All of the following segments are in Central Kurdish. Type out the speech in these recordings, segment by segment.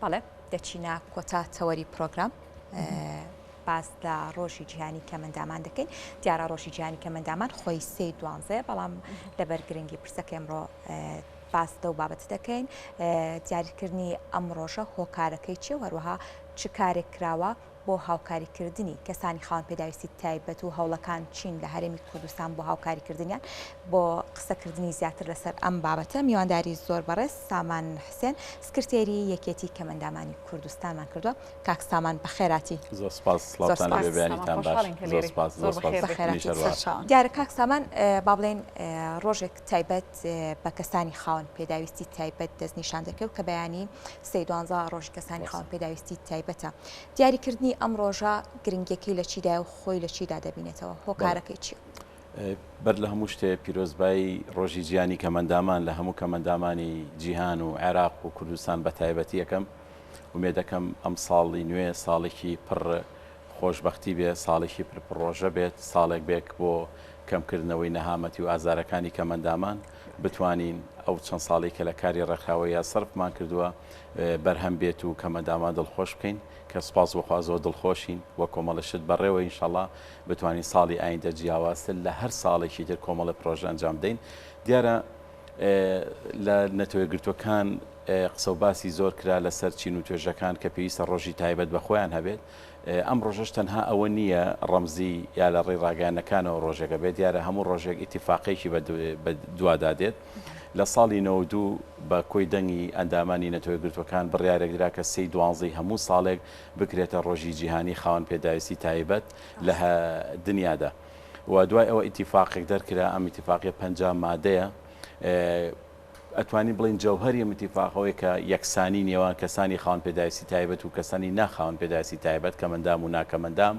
بەڵێ دەچینە کۆتا تەوەری پرۆگرام باس لە ڕۆژی جیهانی کەمەندامان دەکەین دیارە ڕۆژی جیهانی کەمەندامان خۆی سێ دوانزەیە بەڵام لەبەر گرنگی پرسەکە ئەمڕۆ باس لەو بابەتە دەکەین دیاریکردنی ئەم ڕۆژە هۆکارەکەی چیە و هەروەها چ کارێک کراوە بۆ هاوکاریکردنی کەسانی خاوەن پێداویستی تایبەت و هەوڵەکان چین لە هەرێمی کوردستان بۆ هاوکاریکردنیان بۆ قسەکردنی زیاتر لەسەر ئەم بابەتە میوانداری زۆر بەڕێز سامان حسێن سکرتێری یەکێتی کەمەندامانی کوردستانمان کردووە کاک سامان بەخێراتی. زۆر سپاس سڵاوتان لێبێ بەیانیتان باش زۆر سپاس زۆر سپاس بەخێراتی دیارە کاک سامان با بڵێین ڕۆژێک تایبەت بە کەسانی خاوەن پێداویستی تایبەت دەستنیشان دەکرێت کە بەیانی سێی دوانزە ڕۆژی کەسانی خاوەن پێداویستی تایبەتە. دیاریکردنی ئەم ڕۆژە گرنگیەکەی لە چیدایە و خۆی لە چیدا دەبینێتەوە؟ هۆکارەکەی چییە؟ بەر لە هەموو شتێ پیرۆزبایی ڕۆژی جیهانی کەمەندامان لە هەموو کەمەندامانی جیهان و عێراق و کوردستان بە تایبەتی ئەکەم. ئومێدەکەم ئەم ساڵی نوێ ساڵێکی پڕ خۆشبەختی بێ، ساڵێکی پر پڕۆژە بێت، ساڵێک بێک بۆ کەمکردنەوەی نەهامەتی و ئازارەکانی کەمئەندامان، بتوانین ئەو چەند ساڵەی کە لە کاری ڕێکخراوەییا سەرفمان کردووە بەرهەم بێت و کەمئەندامان دڵخۆش بکەین، کە سوپاس بۆ خوا زۆر دڵخۆشین و کۆمەڵە شت بەڕێوە ئینشەڵا بتوانین ساڵی ئایندە جیاوازتر لە هەر ساڵێکی تر کۆمەڵە پڕۆژە ئەنجام بدەین. دیارە لە نەتەوەیەکگرتووەکان قسە و باسی زۆر کرا لەسەر چین و توێژەکان کە پێویستە ڕۆژی تایبەت بە خۆیان هەبێت، ئەم ڕۆژەش تەنها ئەوە نییە ڕەمزی یا لە ڕێی ڕاگەیاندنەکانەوە ڕۆژێکە بێت، دیارە هەموو ڕۆژێک ئیتیفاقێکی بە دوادا دێت. لە ساڵی 92 بە کۆی دەنگی ئەندامانی نەتەوە یەکگرتووەکان بڕیارێک درا کە سێی دوانزەی هەموو ساڵێک بکرێتە ڕۆژی جیهانی خاوەن پێداویستی تایبەت لە دنیادا و دوای ئەوە ئیتیفاقێک دەرکرا، ئەم ئیتیفاقیە 50 مادەیە. ئەتوانین بڵێین جەوهەری ئەم ئیتیفاقە ئەوەیە کە یەکسانی نێوان کەسانی خاوەن پێداویستی تایبەت و کەسانی نا خاوەن پێداویستی تایبەت، کەمەندام و ناکەمەندام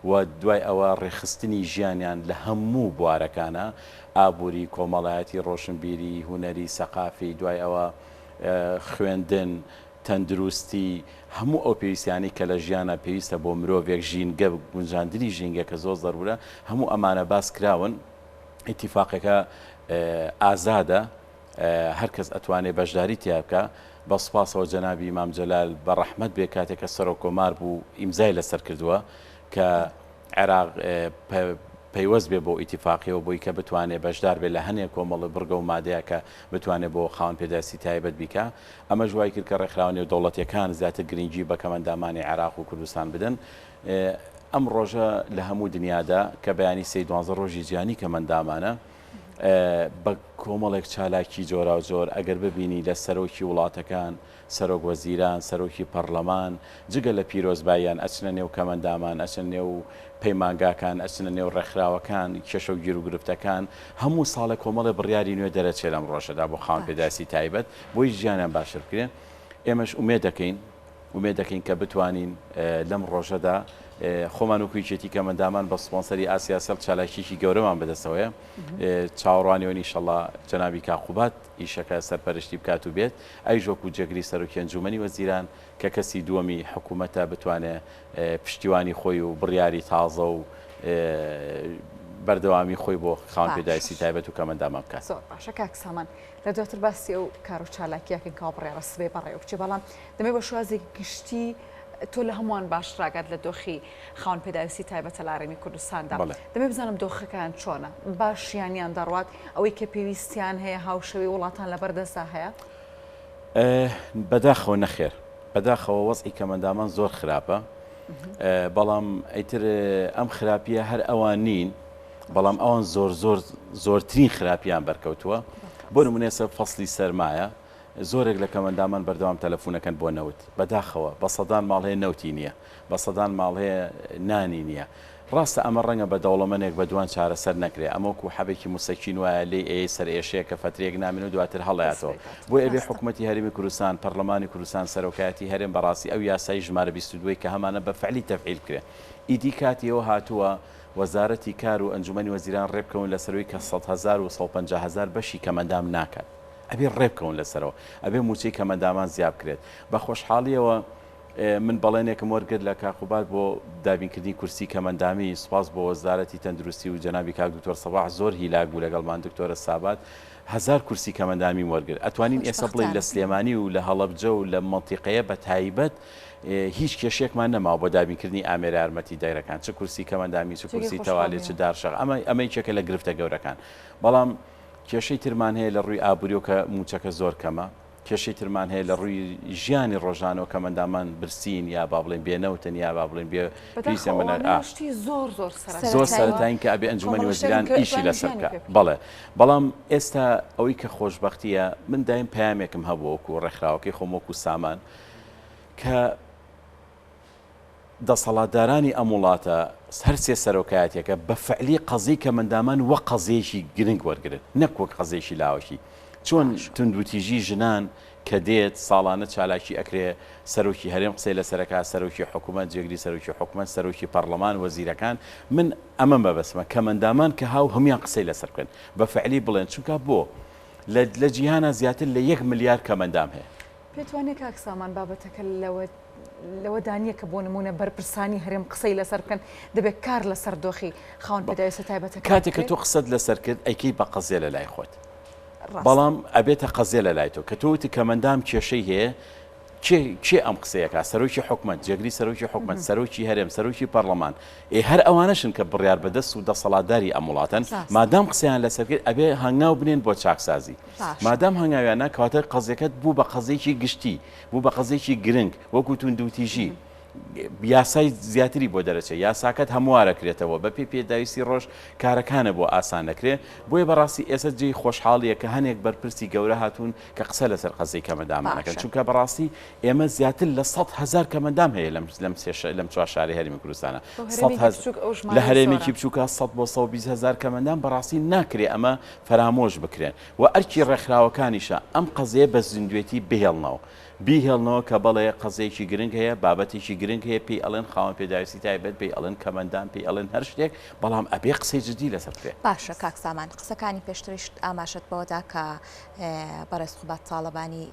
و دوای ئەوە ڕێکخستنی ژیانیان لە هەموو بوارەکانا، ئابووری، کۆمەڵایەتی، ڕۆشنبیری، هونەری، سەقافی، دوای ئەوە خوێندن، تەندروستی، هەموو ئەو پێویستیانەی کە لە ژیانا پێویستە بۆ مرۆڤێک، ژینگە، گونجاندنی ژینگە کە زۆر زەروورە، هەموو ئەمانە باس کراون. ئیتیفاقەکە ئازادە هەر کەس ئەتوانێ بەشداری تیا بکا، بە سوپاسەوە جەنابی مام جەلال بە ڕەحمەت بێ کاتێک کە سەرۆک کۆمار بوو ئیمزای لەسەر کردووە کە عێراق پەیوەست بێ بۆ ئیتیفاقیەوە بۆی کە بتوانێ بەشدار بێ لە هەنێ کۆمەڵ بڕگە و مادەیە کە بتوانێ بۆ خاوەن پێداویستی تایبەت بیکا ئەمەش وای کرد کە ڕێکخراوە نێودەوڵەتیەکان زیاتر گرنگی بە کەمئەندامانی عێراق و کوردستان بدەن ئەم ڕۆژە لە هەموو دنیادا کە بەیانی سێی دوانزە ڕۆژی جیهانی کەمئەندامانە بە کۆمەڵێک چالاکی جۆراوجۆر ئەگەر ببینی لە سەرۆکی وڵاتەکان، سەرۆک وەزیران، سەرۆکی پەڕلەمان جگە لە پیرۆزباییان ئەچنە نێو کەمئەندامان، ئەچنە نێو پەیمانگاکان، ئەچنە نێو ڕێکخراوەکان، کێشە و گیروگرفتەکان، هەموو ساڵێ کۆمەڵێ بڕیاری نوێ دەرەچێ لەم ڕۆژەدا بۆ خاوەن پێداویستی تایبەت بۆی ژیانیان باشتر بکرێ. ئێمەش ئومێد دەکەین. ئومێد دەکەین کە بتوانین لەم ڕۆژەدا خۆمان وەکو یەکێتی کەمئەندامان بە سپۆنسەری ئاسیاسێڵ چالاکییەکی گەورەمان بەدەستەوەیە. چاوەڕوانی ئەوەین ئیشەڵا جەنابی کاک قوباد ئیشەکە سەرپەرشتی بکات و بێت، ئەویش وەکو جێگری سەرۆکی ئەنجوومەنی وەزیران کە کەسی دووەمی حکوومەتە بتوانێ پشتیوانی خۆی و بڕیاری تازە و بەردەوامی خۆی بۆ خاوەن پێداویستی تایبەت و کەمئەندامان بکات. زۆر باشە کاک سامان، لە دواتر باسی ئەو کار و چالاکییەکەین کەوا بڕیارە سبەی بەڕێوە بچێ، بەڵام دەمەوێت بە شێوازێکی گشتی تۆ لە هەمووان باشتر ئاگات لە دۆخی خاوەن پێداویستی تایبەتە لە هەرێمی کوردستاندا. دەمەوێت بزانم دۆخەکەیان چۆنە؟ باش ژیانیان دەڕوات؟ ئەوەی کە پێویستیان هەیە هاوشێوەی وڵاتان لەبەر دەستدا هەیە؟ بەداخەوە نەخێر. بەداخەوە وەزعی کەمئەندامان زۆر خراپە. بەڵام ئیتر ئەم خراپییە هەر ئەوان نین، بەڵام ئەوان زۆر زۆر زۆرترین خراپییان بەرکەوتووە. بۆ نموونە ئێستا فەسڵی سەرمایە، زۆرێک لە کەمئەندامان بەردەوام تەلەفونەکەن بۆ نەوت، بەداخەوە بە سەدان ماڵ هەیە نەوتی نییە، بە سەدان ماڵ هەیە نانی نییە. ڕاستە ئەمە ڕەنگە بە دەوڵەمەنێک بە دوان چارەسەر نەکرێ، ئەمە وەکو حەبێکی موسەکین وایە لێی ئەیەی سەرئێشەیەکە فەترەیەک نامێنێ و دواتر هەڵەیاتەوە. بۆیە ئەبێ حکومەتی هەرێمی کوردستان، پەرلەمانی کوردستان، سەرۆکایەتی هەرێم بەڕاستی ئەو یاسای ژمارە 22 ی کە هەمانە بە فعلی تەفعیل بکرێ. ئیدی کاتی ئەوە هاتووە وەزارەتی کار و ئەنجومەنی وەزیران ڕێبکەون لەسەرەوەی کە 100 هەزار و 150 هەزار بەشی کەمئەندام ناکات. ئەبێ ڕێبکەون لەسەرەوە، ئەبێ مووچەی کەمئەندامان زیا بکرێت. بە خۆشحاڵییەوە من بەڵێنێکم وەرگرت لە کاک قوباد بۆ دابینکردنی کورسی کەمئەندامی، سوپاس بۆ وەزارەتی تەندروستی و جەنابی کاک دکتۆر سەباح زۆر هیلاک بوو لەگەڵمان، دکتۆرە سابات. هەزار کورسی کەمەندامیم وەرگرت. ئەتوانین ئێسە بڵێین لە خۆشبەختانە. سلێمانی و لە هەڵەبجە و لە مەنتیقەیە بە تایبەت هیچ کێشەیەکمان نەماوە بۆ دابینکردنی ئامێرە یارمەتی دەرەکان، چ کورسی کەمەندامی، چ جێگەی کورسی تەوالێت، چ خۆشحاڵیە. دارشەق. ئەمە ئەمە یەکێکە لە گرفتە گەورەکان. بەڵام کێشەی ترمان هەیە لە ڕووی ئابووریەوە کە مووچەکە زۆر کەمە. کێشەی ترمان هەیە لە ڕووی ژیانی ڕۆژانەوە کەمەندامان برسین یا با بڵێین بێ نەوتن یا با بڵێین بێ بەداخەوە ئەوانە شتی زۆر زۆر سەرەتایین. زۆر سەرەتایین کە ئەبێ ئەنجومەنی وەزیران ئیشی لەسەر بکا. بەڵێ بەڵام ئێستا ئەوەی کە خۆشبەختییە من دایم پەیامێکم هەبوو وەکوو ڕێکخراوەکەی خۆم وەکوو سامان کە دەسەڵاتدارانی ئەم وڵاتە هەر سێ سەرۆکایەتیەکە بە فعلی قەزیەی کەمەندامان وەک قەزیەیەکی گرنگ وەرگرن نەک وەک قەزیەیەکی لاوەکی. چۆن توندوتیژی ژنان کە دێت ساڵانە چالاکی ئەکرێ سەرۆکی هەرێم قسەی لەسەر ئەکا سەرۆکی حکومەت جێگری سەرۆکی حکومەت سەرۆکی پەڕلەمان وەزیرەکان من ئەمە مەبەستمە کەمەندامان کە هاو هەموان قسەی لەسەر بکەن بە فعلی بڵێن چونکە بۆ لە جیهانا زیاتر لە یەک ملیار کەمەندام هەیە. پێت وانیە کاک سامان بابەتەکە لەوە لەوەدا نییە کە بۆ نموونە بەرپرسانی هەرێم قسەی لەسەر بکەن، دەبێت کار لەسەر دۆخی خاوەن پێداویستە تایبەتەکان کاتێک کە بکرێت؟ تۆ قسەت لەسەر کرد ئەیکەی بە قەزیە لە لای خۆت بەڵام ئەبێتە قەزیە لە لای تۆ کە تۆ وتت کەمەندام کێشەی هەیە کێ کێ ئەم قسەیە کا؟ سەرۆکی حکومەت، جێگری سەرۆکی حکومەت، سەرۆکی هەرێم، سەرۆکی پەڕلەمان، ئێ هەر ئەوانەشن کە بڕیار بەدەست و دەسەڵاتداری ئەم وڵاتەن، مادام قسەیان لەسەر کرد ئەبێ هەنگاو بنێن بۆ چاکسازی. مادام هەنگاویان نا کەواتە قەزیەکەت بوو بە قەزیەکی گشتی، بوو بە قەزیەکی گرنگ وەکو توندوتیژی یاسای زیاتری بۆ دەرەچێت یاساکەت هەموارەکرێتەوە بە پێی پێداویستی ڕۆژ کارەکانە بۆ ئاسان دەکرێ بۆیە بەڕاستی ئێستا جێی خۆشحاڵیە کە هەنێک بەرپرسی گەورە هاتوون کە قسە لەسەر قەزیەی کەمەندامان ئەکەن چونکە بەڕاستی ئێمە زیاتر لە 100 هەزار کەمەندام هەیە لەم لەم سێ لەم چوار شاری هەرێمی کوردستانە لە هەرێمێکی بچووکە 100 بۆ 120 هەزار کەمەندام بەڕاستی ناکرێ ئەمە فەرامۆش بکرێن و ئەرکی ڕێکخراوەکانیشە ئەم قەزیە بە زیندوێتی بهێڵنەوە. بیهێڵنەوە کە بەڵێ قەزیەکی گرنگ هەیە، بابەتێکی گرنگ هەیە پێی ئەڵێن خاوەن پێداویستی تایبەت، پێی ئەڵێن کەمەندام، پێی ئەڵێن هەر شتێک، بەڵام ئەبێ قسەی جدی لەسەر بکرێ. باشە کاک سامان قسەکانی پێشتریشت ئاماژەت بەوە دا کە بەڕێز قوباد تاڵەبانی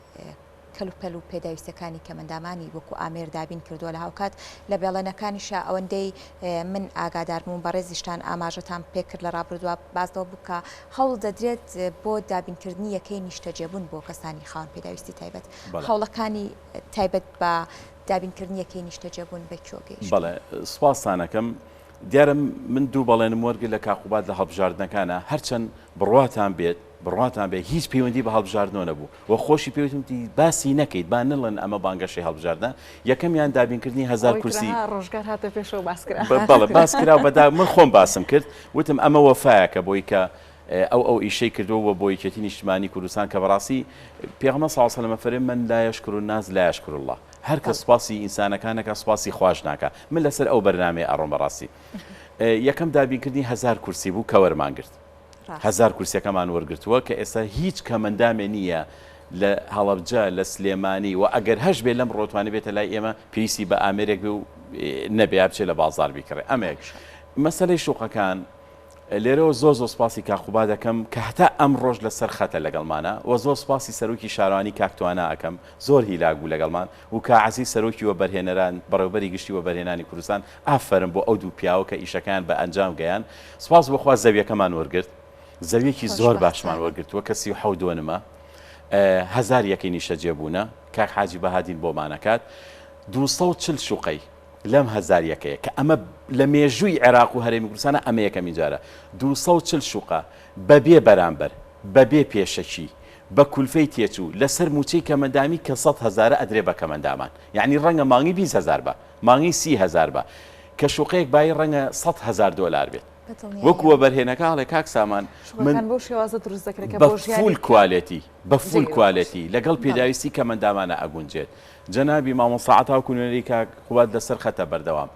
کەلوپەل و پێداویستیەکانی کەمەندامانی وەکو ئامێر دابین کردووە لە هاوکات لە بێڵێنەکانیشا ئەوەندەی من ئاگادار بووم بەڕێزیشتان ئاماژەتان پێکرد لە ڕابردووە باس لەوە بوو کە هەوڵ دەدرێت بۆ دابینکردنی یەکەی نیشتەجێبوون بۆ کەسانی خاوەن پێداویستی تایبەت هەوڵەکانی تایبەت بە دابینکردنی یەکەی نیشتەجێبوون بە کوێ گەیشت؟ بەڵێ سوپاستان ئەکەم. دیارە من دوو بەڵێنم وەرگرت لە کاک قوباد لە هەڵبژاردنەکانا هەرچەند بڕواتان بێت بڕواتان بێت هیچ پەیوەندی بە هەڵبژاردنەوە نەبوو و خۆشی پێ وتم وتی باسی نەکەیت با نەڵێن ئەمە بانگەشەی هەڵبژاردنە یەکەمیان دابینکردنی هەزار ئەوەی کورسی ترەها ڕۆژگار هاتە پێشەوە باس کرا. بەڵێ باس کرا و بەدا من خۆم باسم کرد وتم ئەمە وەفایەکە بۆی کە ئەو ئەو ئیشەی کردووە و بۆ یەکێتی نیشتمانی کوردستان کە بەڕاستی پێغەمبەر صلی اللە علیه و سلم فەرمی من لا یشکر الناس لا یشکر اللە هەر کە سوپاسی ئینسانەکان نەکا سوپاسی خواش ناکا من لەسەر ئەو بەرنامەیە ئەڕۆم بەڕاستی یەکەم دابینکردنی هەزار کورسی بوو کە وەرمان گرت هەزار کورسیەکەمان وەرگرتووە کە ئێستا هیچ کەمەندامێ نییە لە هەڵەبجە لە سلێمانی و ئەگەر هەش بێ لەم ڕۆتوانی بێتە لای ئێمە پێویستی بە ئامێرێک بێ و نەبێ یا بچێ لە بازار بیکڕێ ئەمەیەک مەسەلەی شوقەکان لێرەوە زۆر زۆر سپاسی کاک قوباد ئەکەم کە هەتا ئەمڕۆش لەسەر خەتە لەگەڵمانە وە زۆر سپاسی سەرۆکی شارەوانی کاک توانا ئەکەم زۆر هیلاک بوو لەگەڵمان و کا عەزیز سەرۆکی وەبەرهێنەران بەڕێوبەری گشتی وەبەرهێنانی کوردستان ئافەرم بۆ ئەو دوو پیاوە کە ئیشەکەیان بە ئەنجام گەیاند سپاس بۆ خوا زەویەکەمان وەرگرت زەویەکی زۆر باشمان خۆشبەختانە. وەرگرتووە کە 37 دۆنمە هەزار یەکەی نیشتەجێبوونە کاک حاجی بەهادین بۆمان ئەکات 240 شوقەی لەم هەزار یەکەیە کە ئەمە لە مێژووی عێراق و هەرێمی کوردستانا ئەمە یەکەمین جارە 240 شوقە بەبێ بەرامبەر، بەبێ پێشەکی، بە کولفەی تێچوو، لەسەر مووچەی کەمەندامی کە سەد هەزارە ئەدرێ بە کەمەندامان. یەعنی ڕەنگە مانگی 20 هەزار با، مانگی 30 هەزار با. کە شوقەیەک بایی ڕەنگە سەد هەزار دۆلار بێت. وەکو بەدڵنیاییەوە. وەبەرهێنەکە ئەڵێ کاک سامان من شوقەکان بەو شێوازە دروست دەکرێت کە بە بۆ ژیانی فول کەم کوالێتی، بە فول جێگەی خۆش. کوالێتی لەگەڵ بەڵێ. پێداویستی کەمەندامانە ئەگونجێت. جەنابی مامۆستا عەتا وەکو نوێنەری کاک قوباد لەسەر خەتە بەردەوام.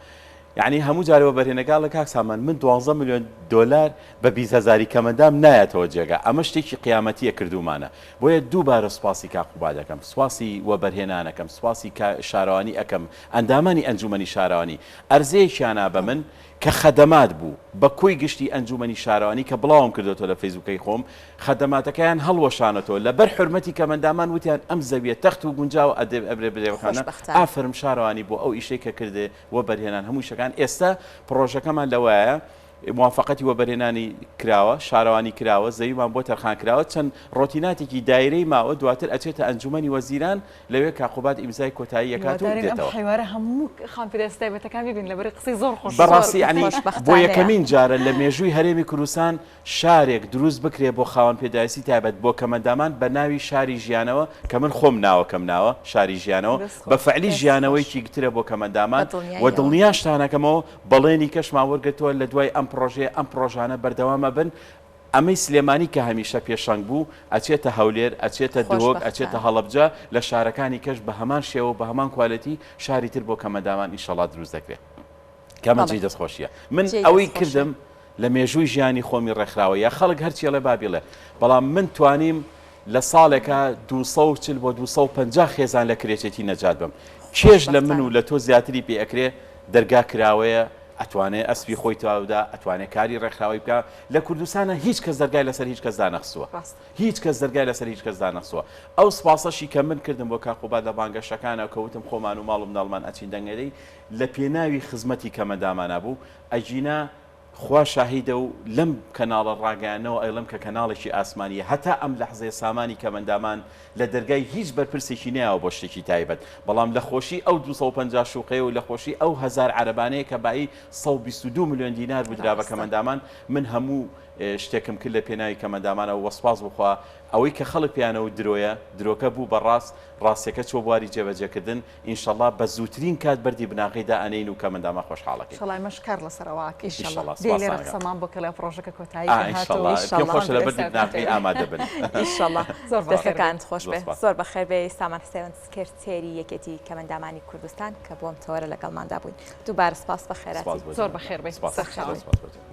یەعنی هەموو جارێ وەبەرهێنەکە ئەڵێ کاک سامان من دوانزە ملیۆن دۆلار بە 20 هەزاری کەمەندام نایەتەوە جێگا ئەمە شتێکی قیامەتیە کردوومانە بۆیە دووبارە سوپاسی کاک قوباد ئەکەم سوپاسی وەبەرهێنان ئەکەم سوپاسی شارەوانی ئەکەم ئەندامانی ئەنجومەنی شارەوانی ئەرزەیەکیانا بە من کە خەدەمات بوو بە کۆی گشتی ئەنجومەنی شارەوانی کە بڵاوم کردۆتەوە لە فەیسبوکەی خۆم خەدەماتەکەیان هەڵوەشانەتەوە لەبەر حورمەتی کەمەندامان وتیان ئەم زەویە تەخت و گونجاوە ئەدێ ئەبرێ بدرێ بەخانە خۆشبەختانە. ئافەرم شارەوانی بۆ ئەو ئیشەی کە کردێ وەبەرهێنان هەموو ئیشەکان ئێستا پڕۆژەکەمان لەوایە. موافەقەتی وەبەرهێنانی کراوە، شارەوانی کراوە، زەویمان بۆ تەرخان کراوە، چەند ڕۆتیناتێکی دایرەی ماوە، دواتر ئەچێتە ئەنجومەنی وەزیران، لەوێ کاک قوباد ئیمزای کۆتایی ئەکات و هیوادارین ئەم دێتەوە. حیوارە هەموو خاوەن پێداویستیە تایبەتەکان بیبین لەبەری قسەی زۆر خۆش و زۆر بەڕاستی یەعنی بۆ خۆشبەختانەیە. یەکەمین جارە لە مێژووی هەرێمی کوردستان شارێک دروست بکرێ بۆ خاوەن پێداویستی تایبەت بۆ کەمەندامان بە ناوی شاری ژیانەوە کە من خۆم ناوەکەم ناوە شاری ژیانەوە دەست بە خۆش. فعلی دەست خۆش. ژیانەوەیکی ترە بۆ کەمەندامان بە و دڵنیاییەوە. دڵنیاشتان ئەکەمەوە بەڵێنی کەشمان وەرگرتووە لە دوای ئەم پڕۆژەیە ئەم پڕۆژانە بەردەوام ئەبن ئەمەی سلێمانی کە هەمیشە پێشەنگ بوو ئەچێتە هەولێر ئەچێتە دهۆک ئەچێتە خۆشبەختانە. هەڵەبجە لە شارەکانی کەش بە هەمان شێوە و بە هەمان کوالێتی شاری تر بۆ کەمەندامان ئینشەڵا دروست دەکرێ. کامە بەڵێ جێی دەستخۆشیە من جێی ئەوەی دەستخۆشیە. کردم لە مێژووی ژیانی خۆمی ڕێکخراوە یا خەڵک هەرچی ئەڵێ با بیڵێ بەڵام من توانیم لە ساڵێکا 240 بۆ 250 خێزان لە کرێچێتی نەجات بم چێژ لە من و خۆشبەختانە. لە تۆ زیاتری پێ ئەکرێ دەرگا کراوەیە ئەتوانێ ئەسپی خۆی تاودا ئەتوانێ کاری ڕێکخراوەی بکا لە کوردستانە هیچ کەس دەرگای لەسەر هیچ کەس دانەخستووە ڕاستە. هیچ کەس دەرگای لەسەر هیچ کەس دانەخستووە ئەو سپاسەشی کە من کردم بۆ کاک قوباد لە بانگەشەکانە کە وتم خۆمان و ماڵ و مناڵمان ئەچین دەنگەدەی لە پێناوی خزمەتی کەمەندامانا بوو ئەگینا خوا شاهیدە و لەم کەناڵە ڕاگەیاندنەوە ئەیڵێم کە کەناڵێکی ئاسمانیە هەتا ئەم لەحزەیە سامانی کەمەندامان لە دەرگای هیچ بەرپرسێکی نەیاوە بۆ شتێکی تایبەت بەڵام لە خۆشی ئەو 250 شوقەیە و لە خۆشی ئەو هەزار عەرەبانەیە کە بایی 122 ملیۆن دینار بوو درا بە ڕاستە. کەمەندامان من هەموو شتێکم کرد لە پێناوی کەمەندامانەوە وە سوپاس بۆ خوا ئەوەی کە خەڵک پێیانەوت درۆیە درۆکە بوو بە ڕاست ڕاستیەکە چوە بواری جێبەجێکردن ئینشەڵا بە زووترین کات بەردی بناغەی دائەنێین و کەمەندامان خۆشحاڵەکەین. ئیشەڵا ئێمەش کار لەسەر ئەوە ئەکەین. ئیشەڵا دێی لێرە سوپاستان ئەکەم. قسەمان بۆ کە لە پڕۆژەکە کۆتایی ئا پێ هاتەوە ئیشەڵا پێم ئیشەڵا. خۆشە لە بەردی ئێستا بناغەی ئامادە بن. ئیشەڵا. زۆر بەخێر بێی. دەستەکانت خۆش زۆر بێ. سوپاس. زۆر بەخێر بێی سامان حسێن سکرتێری یەکێتی کەمەندامانی کوردستان کە بۆم تەوەرە لەگەڵماندا بووین. دووبارە سپاس سپاس بەخێرهاتی. بۆ زۆر جەنابتان. بەخێر بێی. سپاس. سەرچاوەی. زۆر سپاس بۆ جەنابتان.